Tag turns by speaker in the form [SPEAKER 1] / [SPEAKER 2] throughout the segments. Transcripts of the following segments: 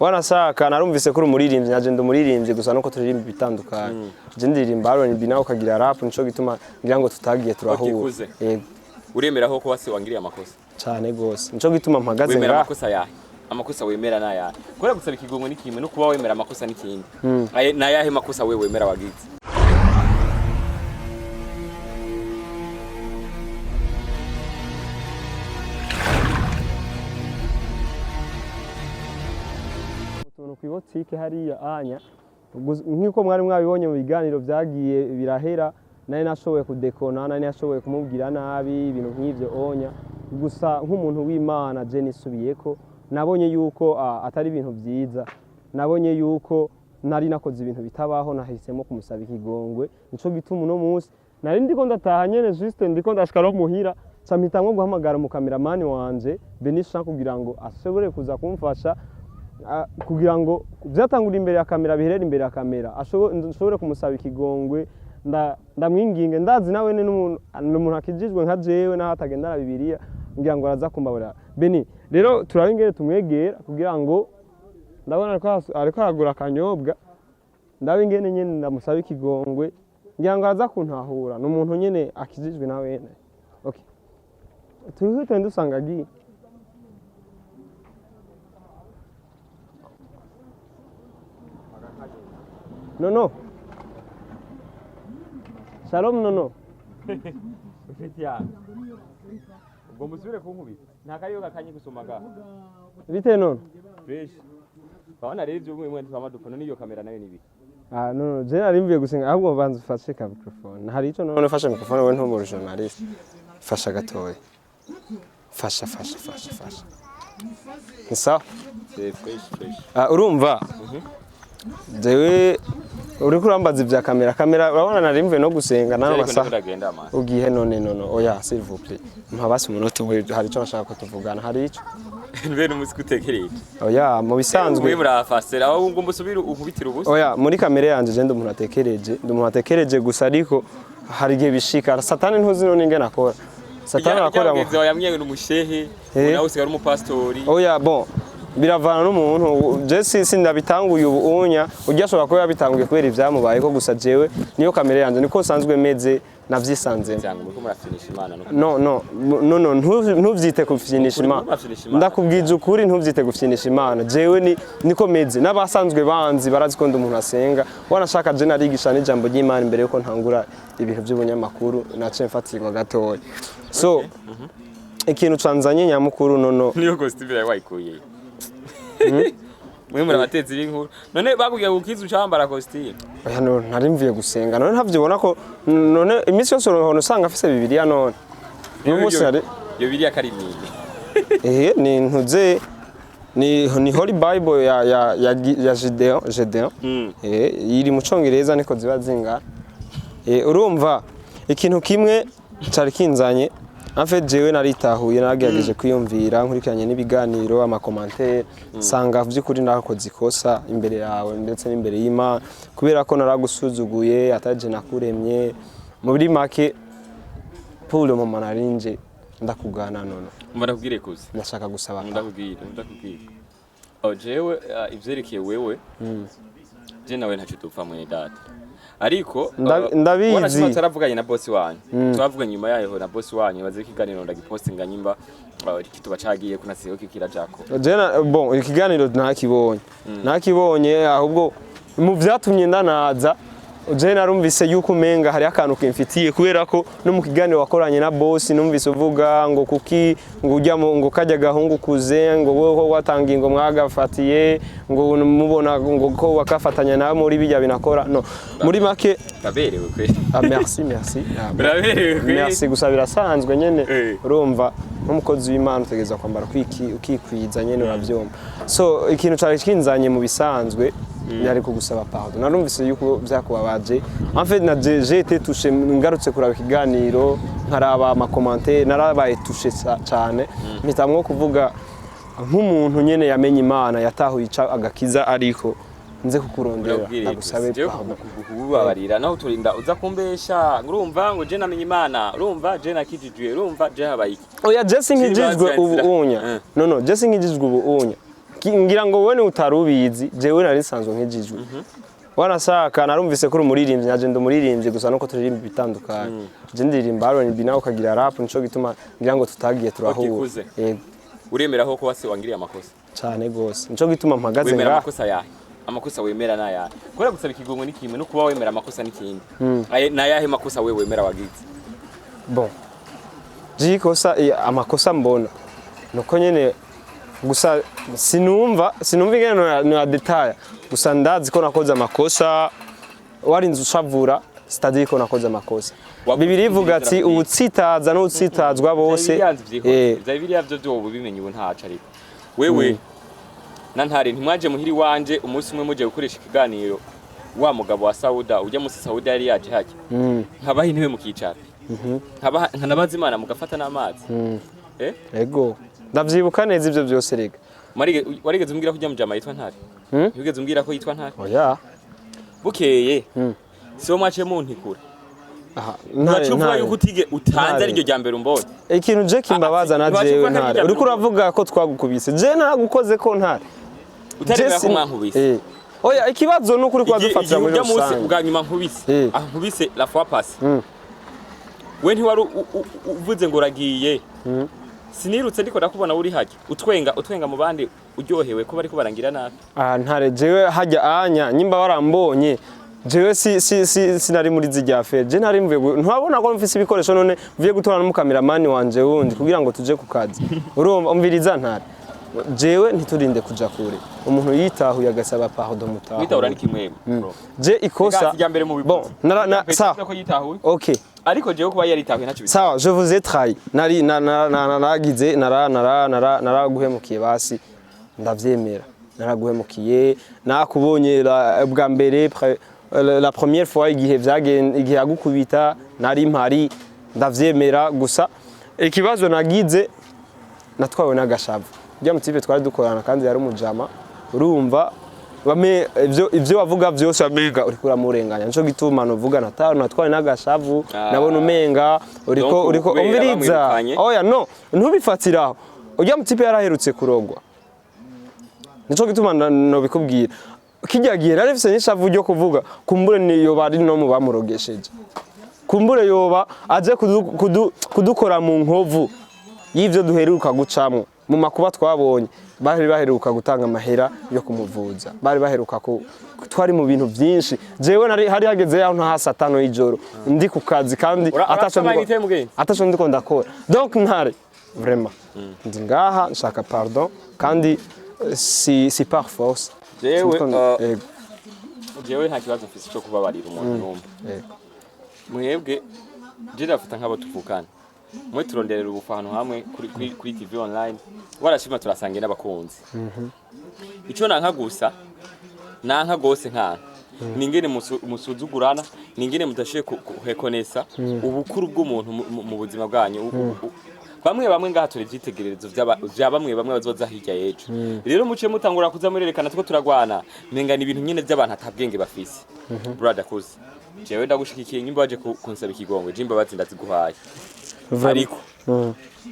[SPEAKER 1] Wanashaka narumvise ko uri umuririmbyi, naje ndi umuririmbyi, gusa nuko turirimba ibitandukanye. Je ndirimba R&B, nawe ukagira rap, nico gituma ngira ngo tutagiye turahura.
[SPEAKER 2] Kuze.
[SPEAKER 1] Yego.
[SPEAKER 2] Uremeraho ko wase wangiriye amakosa?
[SPEAKER 1] Cane gose, nico gituma mpagaze
[SPEAKER 2] Wemera
[SPEAKER 1] ngaha.
[SPEAKER 2] amakosa yahe? Amakosa wemera n'ayahe? Kubera gusaba ikigongo ni kimwe no kuba wemera amakosa n'ikindi. N'ayahe makosa we wemera wagize?
[SPEAKER 1] Utuntu kw'ibotike hariya anya. Nk'uko mwari mwabibonye mu biganiro byagiye birahera, nari nashoboye kudekona, nari nashoboye kumubwira nabi, ibintu nk'ivyo onya. Gusa nk'umuntu w'Imana, je nisubiyeko, nabonye yuko atari ibintu vyiza, nabonye yuko nari nakoze ibintu bitabaho, nahisemo kumusaba ikigongwe. Nico gituma uno munsi nari ndiko ndataha nyene, juste ndiko ndashika no muhira, ca mpitamwo guhamagara umukameramani wanje Benisha kugira ngo ashobore kuza kumfasha, kugira ngo byatangura imbere ya kamera biherere imbere ya kamera, nshobore kumusaba ikigongwe, ndamwinginge. Ndazi nawe ni n'umuntu akijijwe nka jewe, naho atagendana Bibiliya, ngira ngo araza kumbabarira. Beni rero turabe ingene tumwegera kugira ngo, ndabona ariko aragura akanyobwa, ndabe ingene nyene ndamusaba ikigongwe, ngira ngo araza kuntahura, ni umuntu nyene akijijwe na wene. Okay, twihute, ndusanga agiye. No, shalom, no.
[SPEAKER 2] Ufite yawe ubwo musubire kunkubita, nta kariyo gakanye gusoma ga.
[SPEAKER 1] Bite none?
[SPEAKER 2] Fresh. Urabona rero ibyo mwe twama dupfa n'iyo kamera nayo nibiki?
[SPEAKER 1] Ah, no, je nari mvuye gusenga, ahubwo banza ufashe ka microphone. Hari ico none ufashe microphone, wewe ntumbura journalist. Fasha gatoya. Fasha, fasha, fasha, fasha. Ni sawa?
[SPEAKER 2] C'est fresh, fresh.
[SPEAKER 1] Ah, urumva? Jewe uriko urambaza ivya kamera, kamera urabona nari mvuye no gusenga nawe
[SPEAKER 2] Ariko
[SPEAKER 1] masaha.
[SPEAKER 2] ndagenda amaso.
[SPEAKER 1] Ugiye none? No, oya, s'il vous plaît. Mpa basi umunota umwe, hari ico nashaka ko tuvugana, hari ico.
[SPEAKER 2] Mbe n'umunsi kutekereye.
[SPEAKER 1] Oya, mu bisanzwe.
[SPEAKER 2] Mwe murafasera aho ngo musubire ukubitira ubusa.
[SPEAKER 1] Oya, muri kamere yanje je ndi umuntu atekereje, ndi umuntu atekereje gusa, ariko hari igihe bishika satani, ntuzi none ingene akora. Satani arakora
[SPEAKER 2] Mugenzi wawe yamwiye ngo umushehe, nawe usigara umupastori.
[SPEAKER 1] Oya, bon, biravana n'umuntu. Je si sindabitanguye ubu unya, ujya ashobora kuba yabitanguye kubera ivyamubayeko, gusa jewe niyo kamere yanje, niko nsanzwe meze, navyisanzemo.
[SPEAKER 2] Cyangwa muriko murafinisha Imana no.
[SPEAKER 1] No, ntuvyite gufyinisha
[SPEAKER 2] Ukuri
[SPEAKER 1] Imana.
[SPEAKER 2] murafyinisha Imana.
[SPEAKER 1] Ndakubwije ukuri, ntuvyite gufyinisha Imana. Jewe ni niko meze, n'abasanzwe banzi barazi ko ndi umuntu asenga. Wanashaka je narigisha n'ijambo ry'Imana imbere yuko ntangura ibintu by'ubunyamakuru, naciye mfatirwa gatoya. So ikintu canzanye nyamukuru, nono.
[SPEAKER 2] Niyo costume yawe wayikuye. Mwe murabatezi b'inkuru. None bakubwiye gukiza ucambara costume?
[SPEAKER 1] Oya, no nari mvuye gusenga none, ntavyo ubona ko none iminsi yose urohona usanga afise Bibiliya none. Uno munsi nari
[SPEAKER 2] Yo biriya karimini.
[SPEAKER 1] Ehe, ni ntuze ni Holy Bible ya Gideon. Eh, iri mu Congereza, niko ziba zingana. Eh, urumva ikintu kimwe cari kinzanye, en fait jewe naritahuye, naragerageje kwiyumvira nkurikiranye n'ibiganiro, amakomantere, nsanga vy'ukuri narakoze ikosa imbere yawe ndetse n'imbere y'Imana, kubera ko naragusuzuguye, ataje nakuremye. Muri make, pour le moment narinje ndakugana none.
[SPEAKER 2] Umva ndakubwire kuze.
[SPEAKER 1] Ndashaka gusaba
[SPEAKER 2] Ndakubwira, ndakubwira. Oh jewe ivyerekeye wewe. Je nawe ntacyo dupfa mwene data. Ariko
[SPEAKER 1] Ndabizi.
[SPEAKER 2] Wanashima taravuganye na boss wanyu. Twavuganye nyuma yaho na boss wanyu, baze ikiganiro ndagipostinga nyimba kituba cagiye kunasiho kikirajako.
[SPEAKER 1] Jena, bon, ikiganiro ntakibonye, ntakibonye, ahubwo mu vyatumye ndanaza, je narumvise yuko umenga hari akantu kimfitiye, kubera ko no mu kiganiro wakoranye na boss numvise uvuga ngo kuki ngo ujya ngo kajya gahungu kuze, ngo wowe watangiye, ngo mwagafatiye, ngo mubona ngo ko wakafatanya nawe muri bijya binakora. No muri make.
[SPEAKER 2] Uraberewe kwe.
[SPEAKER 1] Ah, merci, merci. Ah,
[SPEAKER 2] Uraberewe kwe.
[SPEAKER 1] merci, gusa birasanzwe nyene. Urumva nk'umukozi w'Imana utegerezwa kwambara ukikwiza nyene, uravyumva. So ikintu cari kinzanye mu bisanzwe yari kugusaba pardon. Narumvise yuko vyakubabaje. En fait na j'ai été touché, ngarutse kuraba ikiganiro, nkaraba amakomantere, narabaye touché cane, mpitamwo kuvuga nk'umuntu nyene yamenye Imana, yatahuye ica agakiza, ariko nze kukurondera
[SPEAKER 2] Ndakubwire
[SPEAKER 1] ndagusabe
[SPEAKER 2] jewe
[SPEAKER 1] pardon.
[SPEAKER 2] Kukubabarira naho turinda uza kumbesha, urumva ngo je namenye Imana, urumva je nakijijwe, urumva je habaye iki?
[SPEAKER 1] Oya, je sinkijijwe
[SPEAKER 2] Kibazo
[SPEAKER 1] ubu
[SPEAKER 2] nzira.
[SPEAKER 1] unya. No, je sinkijijwe ubu unya. Ngira ngo wowe ni utari ubizi, jewe nari nsanzwe nkijijwe. Wanashaka narumvise ko uri umuririmbyi, naje ndi umuririmbyi, gusa nuko turirimba ibitandukanye. Je ndirimba R&B, nawe ukagira rap, nico gituma ngira ngo tutagiye turahura.
[SPEAKER 2] Kuze.
[SPEAKER 1] Yego.
[SPEAKER 2] Uremeraho ko wase wangiriye amakosa?
[SPEAKER 1] Cyane gose, nico gituma mpagaze
[SPEAKER 2] Wemera
[SPEAKER 1] ngaha.
[SPEAKER 2] amakosa yahe? Amakosa wemera nayahe? Kubera gusaba ikigongo ni kimwe, no kuba wemera amakosa n'ikindi. Nayahe makosa we wemera wagize?
[SPEAKER 1] Bon, jikosa amakosa mbona nuko nyene gusa sinumva ingene noya detaya, gusa ndazi ko nakoze amakosa. Warinze ushavura, c'est-à-dire ko nakoze amakosa. Bibiliya ivuga ati uwutsitaza n'uwutsitazwa bose.
[SPEAKER 2] Vyari biriya vyo vyo ubimenye ubu ntaco, ariko wewe na Ntare ntimwaje muhiri wanje umunsi umwe muje gukoresha ikiganiro wa mugabo wa Sauda ujya musi Sauda yari yaje hajya, nkabaha intebe mukicara, nkabaha nkanabaza Imana mugafata n'amazi, eh?
[SPEAKER 1] Ego, ndavyibuka neza ivyo byose rega.
[SPEAKER 2] Warigeze umbwira ko ujya mujama yitwa Ntare?
[SPEAKER 1] Hmm?
[SPEAKER 2] Ntiwigeze umbwira ko yitwa Ntare?
[SPEAKER 1] Oya.
[SPEAKER 2] Bukeye siwo mwaciye muntikura?
[SPEAKER 1] Aha, Ntare,
[SPEAKER 2] Uraca uvuga
[SPEAKER 1] Ntare.
[SPEAKER 2] yuko utige utanze
[SPEAKER 1] Ntare.
[SPEAKER 2] ariryo rya mbere umbonye.
[SPEAKER 1] Ikintu je kimbabaza na
[SPEAKER 2] Ntiwaje
[SPEAKER 1] jewe,
[SPEAKER 2] kuba
[SPEAKER 1] Ntare,
[SPEAKER 2] ntabijya
[SPEAKER 1] uriko
[SPEAKER 2] mbere.
[SPEAKER 1] uravuga ko twagukubise, je naragukoze ko, Ntare?
[SPEAKER 2] Utaremera
[SPEAKER 1] Je
[SPEAKER 2] ko mwankubise?
[SPEAKER 1] Oya, ikibazo ni ukuri kwadufatira
[SPEAKER 2] Igihe
[SPEAKER 1] muri
[SPEAKER 2] ujya munsi
[SPEAKER 1] rusange.
[SPEAKER 2] bwa nyuma nkubise, aho nkubise la fois passée, we ntiwari uvuze ngo uragiye? Sinirutse ndiko ndakubona uri hajya utwenga utwenga mu bandi, uryohewe ko bariko barangira nabi?
[SPEAKER 1] Ah, Ntare, jewe hajya anya nyimba warambonye, jewe si sinari muri zijya fe. Je nari mvuye ntabona ko mfise ibikoresho, none mvuye gutora n'umukameramani wanje wundi kugira ngo tuje ku kazi. Urumva, umviriza Ntare, jewe ntiturinde kuja kure, umuntu yitahuye agasaba pardon, mutahu.
[SPEAKER 2] Witahura ni kimwe, bro.
[SPEAKER 1] Je ikosa
[SPEAKER 2] Reka rya mbere mu
[SPEAKER 1] bon nara na sawa.
[SPEAKER 2] ko yitahuye,
[SPEAKER 1] Okay.
[SPEAKER 2] ariko jewe kuba yaritahuye ntacyo bitwaye.
[SPEAKER 1] Sawa, je vous ai trahi, nari na na na na naragize nara nara nara naraguhemukiye, basi ndavyemera, naraguhemukiye. Nakubonye bwa mbere la première fois igihe vyagen igihe yagukubita nari mpari, ndavyemera. Gusa ikibazo nagize, natwawe n'agashavu rya mutipe twari dukorana, kandi yari umujama. Urumva bame ivyo wavuga vyose wamenga uriko uramurenganya, nico gituma novuga natwawe n'agashavu.
[SPEAKER 2] Ah.
[SPEAKER 1] Nabona umenga uriko
[SPEAKER 2] Donc,
[SPEAKER 1] uriko
[SPEAKER 2] kubera
[SPEAKER 1] umviriza.
[SPEAKER 2] bamwirukanye.
[SPEAKER 1] Oya, no ntubifatiraho, urya mutipe yaraherutse kurogwa, nico gituma nobikubwira. Kijya gihe nari mfise n'ishavu ryo kuvuga kumbure niyo bari no mu bamurogesheje, kumbure yoba aje kudukora mu nkovu y'ivyo duheruka gucamwo mu makuba twabonye. Bari baheruka gutanga amahera yo kumuvuza, bari baheruka ku twari mu bintu byinshi. Jewe nari hari hageze yaho nta saa 5 y'ijoro ndi ku kazi kandi ataco
[SPEAKER 2] Urafise
[SPEAKER 1] ndiko
[SPEAKER 2] amayinite, mugenzi?
[SPEAKER 1] Ataco ndiko ndakora. Donc Ntare, vraiment ndi ngaha nshaka pardon, kandi si par force.
[SPEAKER 2] Jewe,
[SPEAKER 1] Yego.
[SPEAKER 2] Jewe nta kibazo mfise cyo kubabarira umuntu n'umwe.
[SPEAKER 1] Yego.
[SPEAKER 2] Mwebwe je ndafata nk'abo tuvukana, mwe turonderera ubufu ahantu hamwe kuri TV online, warashima turasangiye n'abakunzi. Ico nanka gusa, nanka gose nkana ningene musuzugurana, ningene mudashoboye kurekonesa ubukuru bw'umuntu mu buzima bwanyu. Bamwe bamwe ngaha turi ivyitegererezo vya bamwe bamwe bazoza hirya y'ejo. Rero muce mutangura kuza murerekana tuko turagwana, menga ni ibintu nyene vy'abantu atabwenge bafise. Brother kuze, jewe ndagushigikiye. Nyimba waje kunsaba ikigongwe, je imbabazi ndaziguhaye, ariko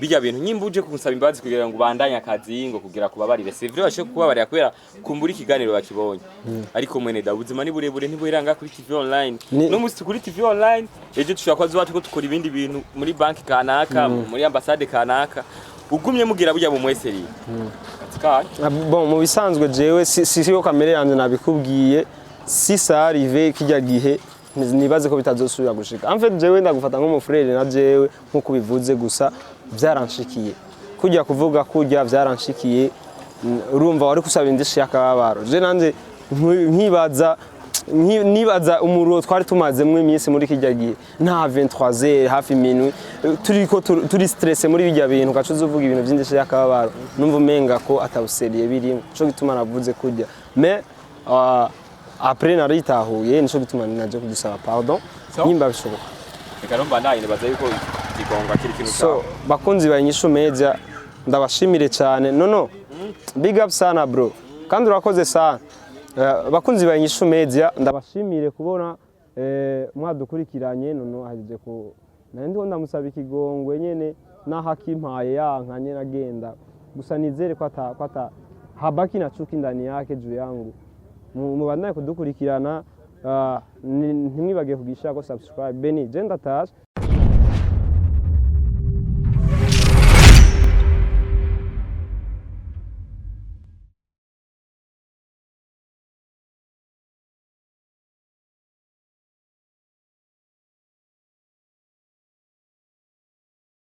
[SPEAKER 2] bijya bintu nyimba uje kunsaba imbabazi kugira ngo ubandanye akazi, ngo kugira kubabarire, c'est vrai bashe kubabarira kubera kumbura ikiganiro bakibonye, ariko mwene da ubuzima ni burebure, ntibuheranga kuri TV online. No musi kuri TV online, ejo tushobora kuba zuba turiko dukora ibindi bintu muri banki kanaka, muri ambasade kanaka. Ugumye mugira burya bumweseri akazi kanyu.
[SPEAKER 1] Ah, bon, mu bisanzwe jewe si yo kamere yanje, nabikubwiye. Si ça arrive kijya gihe, nibaze ko bitazosubira gushika. En fait jewe ndagufata nk'umufrere na jewe nkuko bivuze, gusa byaranshikiye kujya kuvuga kujya byaranshikiye. Urumva wari kusaba indishi y'akababaro, je nanje nkibaza nibaza umuriro twari tumazemwo iminsi muri kijya gihe, nta 23h hafi minuit, turiko turi stressé muri bijya bintu, ugaca uza uvuga ibintu by'indishyi y'akababaro, numva umenga ko atawuseriye birimo, nico gituma navuze kurya. Mais après naritahuye, nico gituma naje kugusaba pardon.
[SPEAKER 2] So?
[SPEAKER 1] Nimba bishoboka.
[SPEAKER 2] Reka rero mbandanye, nibaza yuko ikigongo akiri ikintu
[SPEAKER 1] So
[SPEAKER 2] cyawe.
[SPEAKER 1] bakunzi ba Inyishu Media, ndabashimire cyane. No no, big up sana bro, kandi urakoze sana. Bakunzi ba Inyishu Media, ndabashimire kubona mwadukurikiranye. Nono ahejeje ku nari ndiho ndamusaba ikigongwe nyene, naho akimpaye yanka nyene agenda. Gusa nizere ko ata ko ata Habaki na chuki ndani yake juu yangu. Mubandanye kudukurikirana, ntimwibage kugisha ko subscribe. Beni je ndatashe.